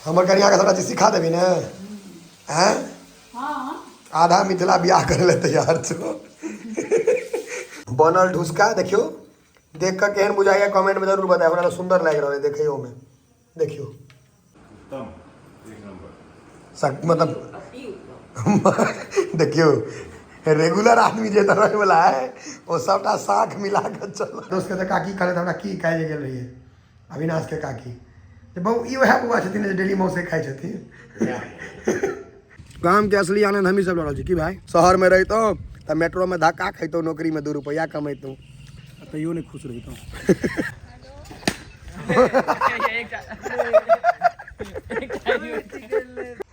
हमर कनियाके सबटा चीज सिखा देबही ने? आँय? हाँ। आधा मिथिला बियाह करै लए तैयार छौ। बनल ढुसका देखियौ, देख कऽ केहन बुझाइया कमेंट में जरूर बतायब। हमरा तऽ सुंदर लागि रहल है देखैयो में। देखियौ उत्तम, एक नंबर। सक मतलब देखियौ, रेगुलर आदमी जे रहै वाला है ओ सबटा साख मिला कऽ चल। दोस्त के तऽ काकी कहलथि हमरा की काल्हि जे गेल रहियै अविनाश के काकी जे बहु ई वएह बौआ छथिन जे डेली मौसे खाइ छथिन। गाम के असली आनंद हमही सब लऽ रहल छी की भाई? शहर में रहितहुँ तऽ मेट्रो में धक्का खैतहुँ, नौकरी में 2 रुपैआ कमैतहुँ, तैयो नहि खुश रहितहुँ।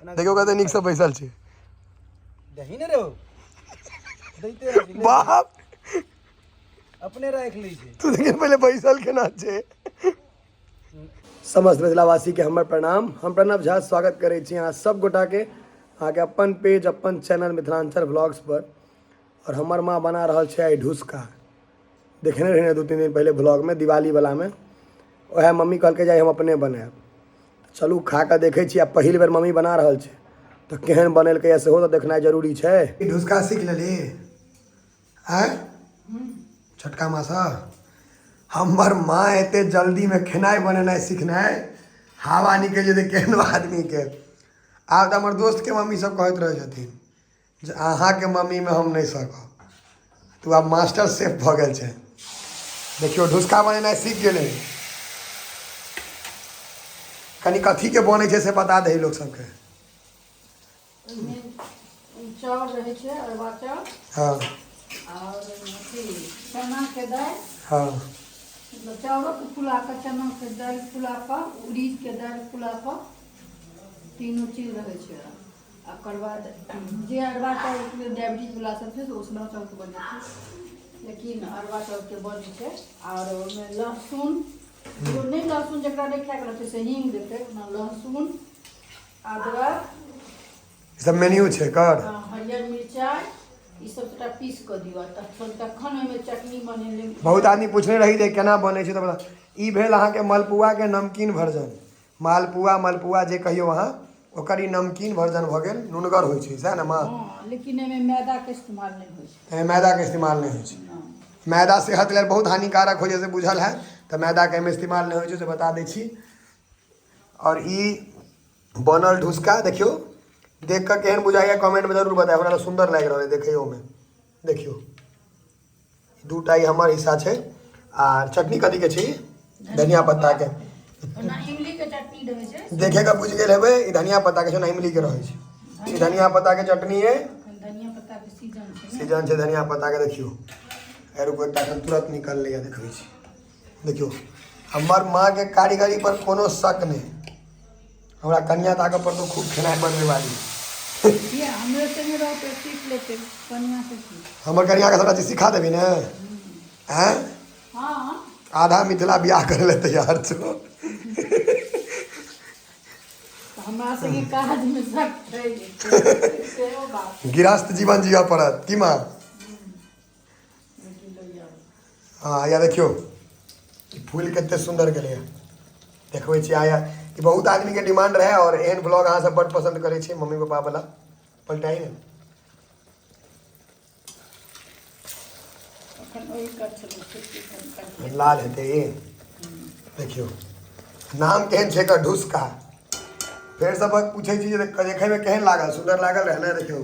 देखियौ कते नीकसँ बैसल छै। दही ने रे दैते रहै छै। बाप अपने राखि लै छै। तू देखिन पहिले बैसल केना छै। समस्त मिथिलावासीके हमर प्रणाम। हम प्रणव झा स्वागत करै छी अहाँ सब गोटाके अहाँके अपन पेज अपन चैनल मिथिलांचल व्लॉग्स पर। और हमर माँ बना रहल छै आइ ढुसका। देखने रही 2-3 दिन पहिले व्लॉगमे दिवाली वालामे, वएह मम्मी कहलकै जे आइ हम अपने बनायब। चलू खा कऽ देखै छी। आ पहिल बेर मम्मी बना रहल छै तऽ केहन बनेलकै सेहो तऽ देखनाइ जरूरी छै। ढुसका सीख लेली आँय छोटका माँ सँ? हमर माँ एते जल्दीमे खेनाइ बनेनाइ सिखनाइ हवा निकलि जेतै केहनो आदमीके। आब तऽ हमर दोस्तके मम्मी सब कहैत रहै छथिन जे अहाँके मम्मीमे हम नहि सकब, तू आब मास्टर शेफ भऽ गेल छै। देखियौ ढुसका बनेनाइ सीख गेलै। कनि कथीके बनै छै से बता दही लोक सबके। ओहिमे चाउर रहै छै, अरबा चाउर। हाँ। और अथी चनाके दालि। हाँ। मतलब चाउरोके फुला कऽ, चनाके दालि फुला कऽ, उड़ीदके दालि फुला कऽ, तीनू चीज रहै छै। ओकर बाद जे अरबा चाउरके डायबिटीज वला सब छै से उसना चाउरके बनेतै, लेकिन अरबा चाउरके बनै छै। आओर ओहिमे लहसुन नहि, लहसुन जकरा नहि खायके रहतै से हींग देतै। ओना लहसुन अदरक ई सब मेन्यू छै एकर। हाँ, हरियर मिरचाइ ई सब सबटा पीस कऽ दियौ आ तखन तखन ओहिमे चटनी बनेले। बहुत आदमी पूछने रही जे केना बनै छै, तऽ बता ई भेल अहाँके मलपुआके नमकीन वर्जन। मालपुआ मलपुआ जे कहियौ अहाँ, ओकर ई नमकीन वर्जन भऽ गेल। नुनगर होइ छै सएह ने माँ? हँ, लेकिन एहिमे मैदाके इस्तेमाल नहि होइ छै। एहिमे मैदाके इस्तेमाल नहि होइ छै। मैदा सेहत लेल बहुत हानिकारक होइ छै से बुझल है, तऽ मैदाके एहिमे इस्तेमाल नहि होइ छै से बता दै छी। और ई बनल ढुसका देखियौ, देख कऽ केहन बुझाइया कमेंट में जरूर बतायब। हमरा तऽ सुंदर लागि रहल है देखैयो में। देखियौ 2टा ई हमर हिस्सा छै। आ चटनी कथी के छै? धनिया पत्ता के। ओना इमली के चटनी रहै छै। देखे के बुझि गेल हेबै ई धनिया पत्ता के छै ना इमली के रहै छै। ई धनिया पत्ता के चटनी है। अखन धनिया पत्ता के सीजन छै ने। सीजन छै धनिया पत्ता के। देखियौ रुकू एकटा एखन तुरंत निकललै देखबै छी। देखियौ हमर माँ के कारीगरी पर कोनो शक नहि। हमरा कनिया ताकऽ पड़तौ खूब खेनाइ बनबै वाली। किया हमरे संगे रहतै सीख लेतै, कनिया से की? हमर कनिया के सबटा चीज सिखा देबही ने? आँय? हाँ। आधा मिथिला बियाह करै लए तैयार छौ। हमरा संगे काज मे शक छै सेहो बात। गृहस्थ जीवन जियऽ पड़त की माँ? हाँ या देखियौ फूल कते सुंदर गेलैया देखबै छी। आया कि बहुत आदमी के डिमांड रहे और एहन ब्लॉग अहाँ सब बड पसंद करै छी मम्मी पापा वाला। पलटाई ने लाल हेतै ई। देखियौ नाम केहन छै एकर ढुसका। फेर सब पूछै छी जे देखैमे केहन लागल, सुंदर लागल रहै ने? देखियौ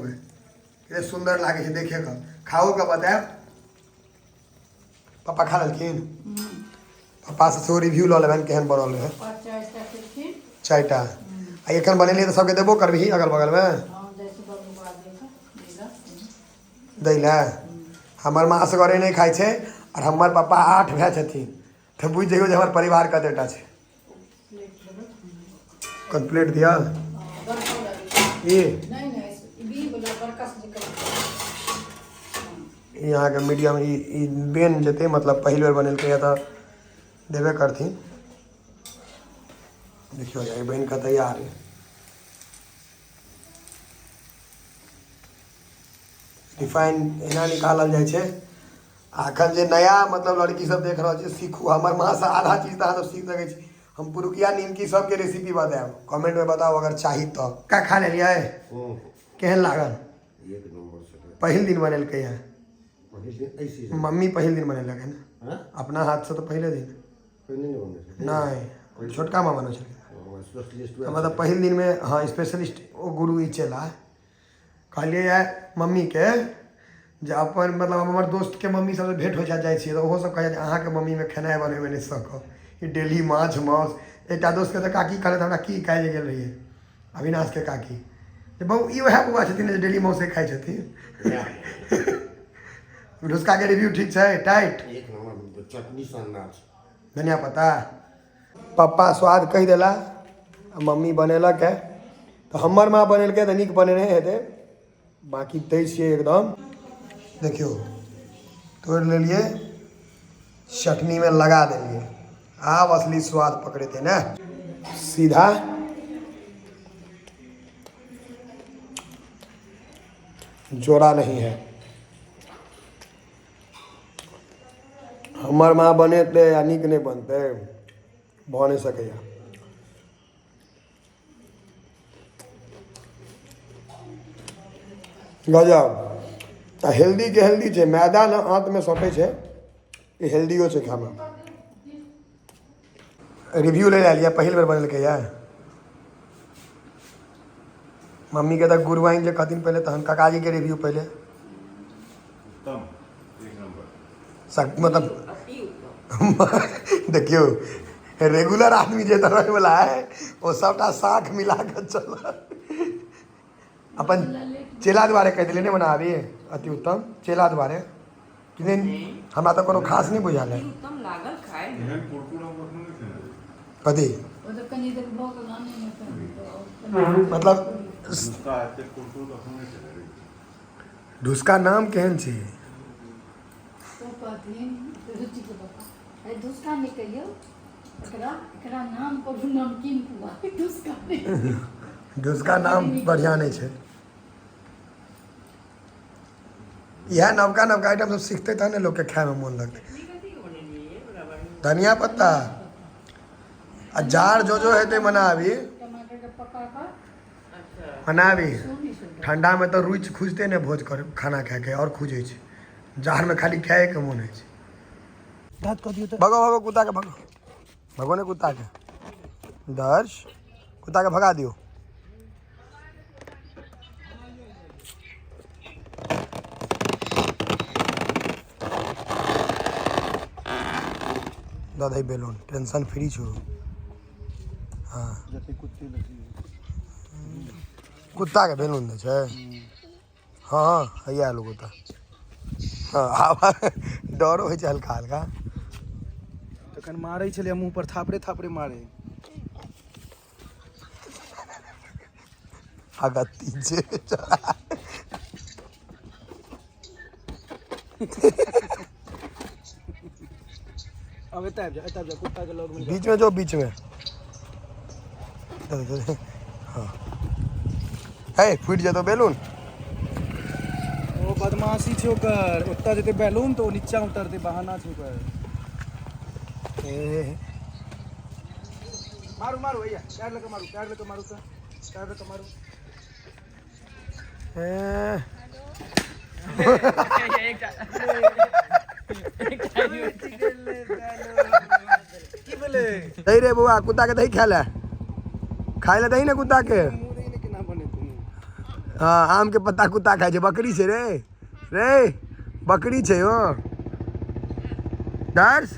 कते सुंदर लागै छै देखे के। खाओ के बतायब। पापा खा लेलखिन? पापा से सेहो रिव्यू लऽ लेबनि केहन बनल रहै। चारिटा आ एखन बनेलियै तऽ सबके देबो करबिही अगल बगलमे दै लए? हमर माँ असगरे नहि खाइ छै आओर हमर पापा 8 भाय छथिन, तऽ बुझि जइयौ जे हमर परिवार कतेटा छै। कोन प्लेट दिअ? ई ई अहाँके मीडियम ई ई बनि जेतै, मतलब पहिल बेर बनेलकै तऽ देबे करथिन। देखियौ ई बनि कऽ तैयार है। रिफाइन एना निकालल जाइ छै। आ एखन जे नया मतलब लड़की सब देख रहल छै, सीखू हमर माँसँ आधा चीज तऽ अहाँ सब सीख सकै छी। हम पुरुकिया निमकी सबके रेसिपी बतायब, कमेंटमे बताउ अगर चाही तऽ। का खा लेलियै? केहन लागल? एक नंबर से। पहिल दिन बनेलकै है। पहिल दिन एहि सीजन। मम्मी पहिल दिन बनेलक है ने। हाँ? अपना हाथसँ तऽ पहिले दिन। पहिने नहि बनै छै। नहि, छोटका माँ बनबै छलखिन। स्पेशलिस्ट। हमरा तऽ पहिल दिनमे, हँ, स्पेशलिस्ट ओ गुरु ई चेला। कहलियै ये मम्मीके जे अपन, मतलब हमर दोस्तके मम्मी सबसँ भेंट हो जाइ छियै तऽ ओहो सब कहै जे अहाँके मम्मीमे खेनाइ बनबैमे नहि सकब, ई डेली माछ मांस। एकटा दोस्तके तऽ काकी कहलथि हमरा की, काल्हि जे गेल रहियै, अविनाशके काकी जे बहु ई वएह बौआ छथिन जे डेली मांसे खाइ छथिन। ढुसकाके रिव्यू ठीक छै? टाइट। एक नंबर, चटनी शानदार छै। धनिया पत्ता। पप्पा स्वाद कहि देला आ मम्मी बनेलक है तऽ हमर माँ बनेलकै तऽ नीक बनेने हेतै। बाँकी दै छियै एकदम। देखियौ, तोड़ि लेलियै, चटनीमे लगा देलियै, आब असली स्वाद पकड़ेतै ने। सीधा जोड़ा नहीं है। हमर माँ बनेतै आ नीक नहि बनतै, भऽ नहि सकैए। गजब आ हेल्दीके हेल्दी छै। मैदा ने आँतमे सटै छै, ई हेल्दियो छै खायमे। रिव्यू लै आयल यऽ। पहिल बेर बनेलकै यऽ मम्मीके तऽ गुरुआइन जे कहथिन पहिले, तहन काकाजीके रिव्यू पहिले। उत्तम, एक नंबर। मतलब देखियौ, रेगुलर आदमी जे रहैवला है ओ सबटा साख मिला कऽ चल। अपन चेला दुआरे कहि देलियै, नहि बनाबी अति उत्तम चेला दुआरे कि नहि। हमरा तऽ कोनो खास नहि बुझायल है। उत्तम लागल खाय। एहन कुरकुर हम कखनो नहि खेने रही। कथी? ओ तऽ कनि देर भऽ गेल आनैमे तऽ। मतलब नुस्खा एते कुरकुर कखनो नहि खेने रही। ढुसका नाम केहन छै? तो कहथिन रुचिके पापा, अरे धुसका नहि कहियौ एकरा, एकरा नाम करू नमकीन पुआ, धुसका नहि। ढुसका नाम बढ़िआँ नहि छै। इएह नवका नवका आइटम सब सीखतै तहन ने लोकके खायमे मोन लगतै। धनिया पत्ता आ जाड़ जो जो हेतै मनाबी। टमाटरके पका कऽ। मनाबी। सुन सुन। ठंडामे तऽ रुचि खुजतै ने भोज कर खाना खायके आओर खुजै छै, जाड़मे खाली खायके मोन होइ छै। दाँत कऽ दियौ तऽ। भगो भगो कुत्ताके, भगो भगो ने कुत्ताके। दर्श, कुत्ताके भगा दियौ। दऽ दही बैलून, टेंशन फ्री छौ। हँ। जते कुत्ते लग। कुत्ताके बैलून दै छै। हँ हँ, हैया एलो कुत्ता। हँ, आब डरो होइ छै हल्का हल्का। तखन मारै छलै मुँह पर, थापड़े थापड़े मारे। अगत्ती जे अब एतऽ आबि जा, एतऽ आबि जा, कुत्ता के लग मे जा। बीच में जो, बीच में दे दे दे। हाँ है, फूटि जेतौ बैलून। ओ बदमाशी छै ओकर, ओतऽ जेतै बैलून तऽ ओ नीचा उतरतै, बहाना छै ओकर। ए। मारू मारू, भैया, पैर लऽ कऽ मारू, पैर लऽ कऽ मारू तऽ, पैर लऽ कऽ मारू। ए। की भेलै? दही रे बौआ, कुत्ता के दही खाय ले, खाय ले दही ने कुत्ता के। मुँह दही ने केना बनेतै? हाँ, आम के पत्ता कुत्ता खाइ छै। बकरी छै रे, रे बकरी छै। हो दर्श,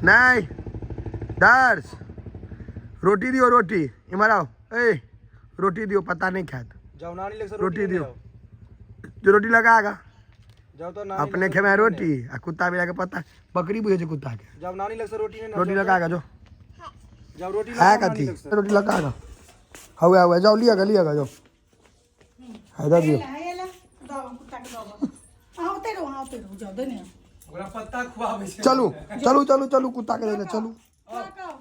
नहीं दर्श, रोटी दियो, रोटी, इम्हर आओ। ए, रोटी दियो, पत्ता नहीं खात। जाओ नानी लग से। रोटी लेने दियौ। आउ। जो रोटी लगागा। जाओ तो नानी अपने लग से खेबै रोटी रोटी आ कुत्ता बिला के पत्ता, बकरी बुझै छै कुत्ता के। लेने आउ। जाओ नानी लग से रोटी लेने आउ, रोटी जाओ। लगा के जो। जाओ रोटी है लगा नानी कथी? लग से। रोटी लगा के हौए हौए, जाओ लिअ गे, लिअ गे, जाओ है, दऽ दियौ। अहाँ उतरि, अहाँ उतरि जाउ, देने आउ। ओकरा पत्ता खुआबै छै। चलू चलू चलू चलू, कुत्ता के दै लए चलू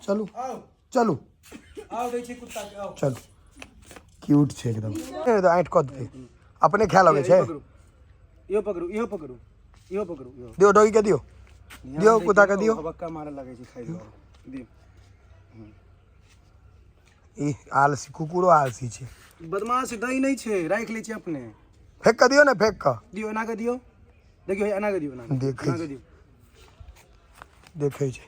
चलू। आउ। चलू। आउ, दै छै कुत्ता के, आउ। चलू, क्यूट छै एकदम। ए, तऽ आँटि कऽ देतै, अपने खाय लगै छै। इहो पकड़ू, इहो पकड़ू, इहो पकड़ू, इहो। दियौ डॉगी के, दियौ दियौ, कुत्ता के दियौ। हबक्का मारऽ लगै छै खाइ दुआरे। दियौ। ई आलसी कुकुरो आलसी छै। बदमाश दै नहि छै, राखि लै छै अपने। फेंक कऽ दियौ ने, फेंक कऽ दियौ, एना कऽ दियौ। देखियौ, एना कऽ दियौ, एना कऽ। देखै एना कऽ छी। दियौ। देखै छै,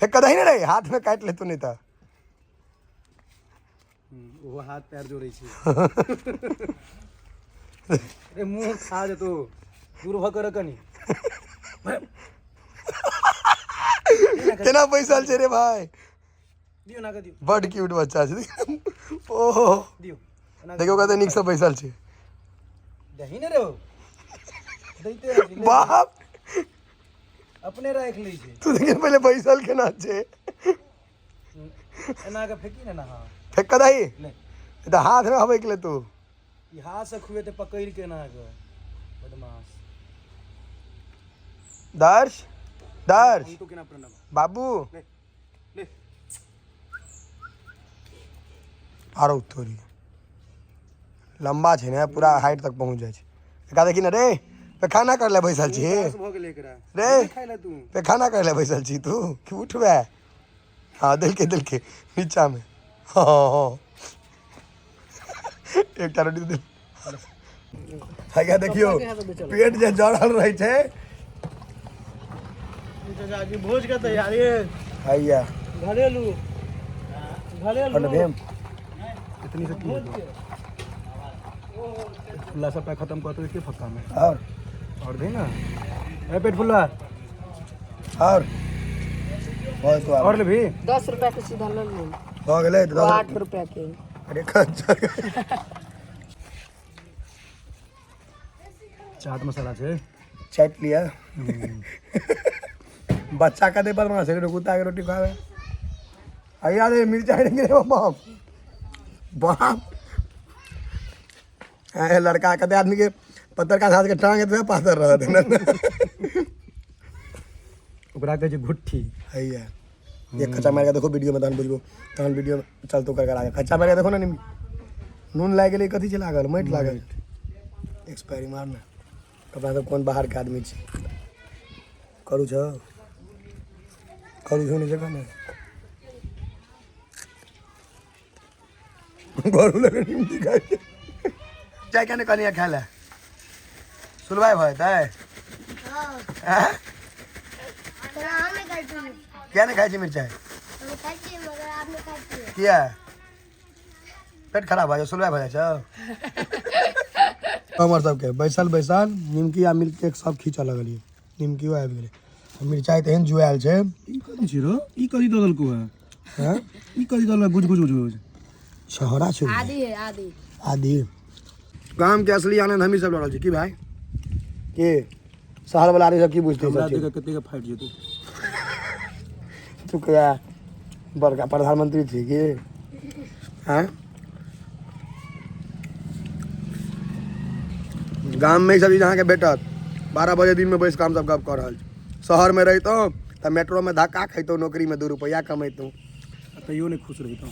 फेंक कऽ दही ने रे, हाथमे काटि लेतौ नहि तऽ। ओहो हाथ पैर जोड़ै छै रे, मुँह खा जेतौ, दूर भऽ कर कनि। केना बैसल छै रे भाय? दियौ, एना कऽ दियौ। बड क्यूट बच्चा छै। ओहो। दियौ एना कऽ। देखियौ कते नीकसँ बैसल छै। दही ने रे, दैते रहै छै, ले। बाप। अपने राखि लै छै। तू देखिन पहिले बैसल केना छै। एना कऽ फेकी ने ना। हाँ। फेंक कऽ दही। ले। तऽ हाथमे हबैक ले तू। ई हाथ से खुएते पकड़ि के एना कऽ, बदमाश। दर्श, दर्श। हम तो केना प्रणव। बाबू। ले ले। आरो तोरी लम्बा छै ने, पूरा हाइट तक पहुँच जाइ छै। एकरा देखी ने रे, पैखाना कर ले बैसल छी। पास भऽ गेलै एकरा। रे। नहि खाइ ले तू। पैखाना कर ले बैसल छी तू कि उठबे? हाँ, देलके देलके नीचा में। हाँ हाँ, एकटा रोटी देल। हैया देखियौ, पेट जे जड़ल रहै छै। चाचा भोज के तैयारी है। हैया। घरेलू घरेलू। और भीम। इतनी से की फुल्ला सबटा खत्म कर के फक्का में। और और दे ना ए पेट फुल्ला। और बहुत तो। और ले भी। 10 रुपया के सीधा ले लो। भऽ गेलै तऽ 8 रुपया के। अरे खच्चर। चाट मसाला छै। चाटि लिअ। बच्चा कते बदमाश है रे, कुत्ता के रोटी खावे। अయ్या रे, मिर्चाई नहीं रे। बाप बाप, ए लड़का, कते आदमी के पत्थर का साथ के टांग एतबे पातर रहत ने। ओकरा कहै छै घुट्ठी। हैया ये खच्चा मारि के देखो वीडियो में, तहन बुझबो। तहन वीडियो में चलतो कर कर खच्चा मारि के देखो ने। नून लागि गेलै? कथी छै लागल? माटि लागल। एक्सपायरी मार ने। अपना सब कोन बाहर के आदमी छी? करू छौ, करू छौ। नहि जगह ने घरू लगे निमकी खाइ छै। चाय केने कनिया खाय ले सुलभाइ भऽ जेतै। आँय? हम नहीं खाती। किया नहि खाइ छी मिरचाइ? हम खाई छी मगर आप नहीं खाती। किया? पेट खराब भऽ जाइ, सुलभाइ भऽ जाइ छौ। हमर सबके बैसल बैसल निमकी आ मिल्क केक सब खींचऽ लगलियै। निमकियो आबि गेलै आ मिरचाइ तेहन जुआयल छै। ई कथी छै रो? ई कथी दऽ देलकौ है? हँ। ई कथी दऽ गुज गुज गुज गुज? छहरा छै। आदि है, आदि। आदि। गाम के असली आनंद हमही सब लऽ रहल छी। की भाई, के शहर वाला आदमी सब की बुझते हमरा सब चीज? देख कते के फाटि जेतौ। तू क्या बड़का प्रधानमंत्री छी की? हाँ, गाममे ई सब चीज अहाँके भेटत। 12 बजे दिनमे बैस कऽ हमसब गप कऽ रहल छी। शहरमे रहितहुँ तऽ मेट्रोमे धक्का खैतहुँ, नौकरीमे 2 रुपैआ कमैतहुँ। आ तैयो नहि खुश रहितौ।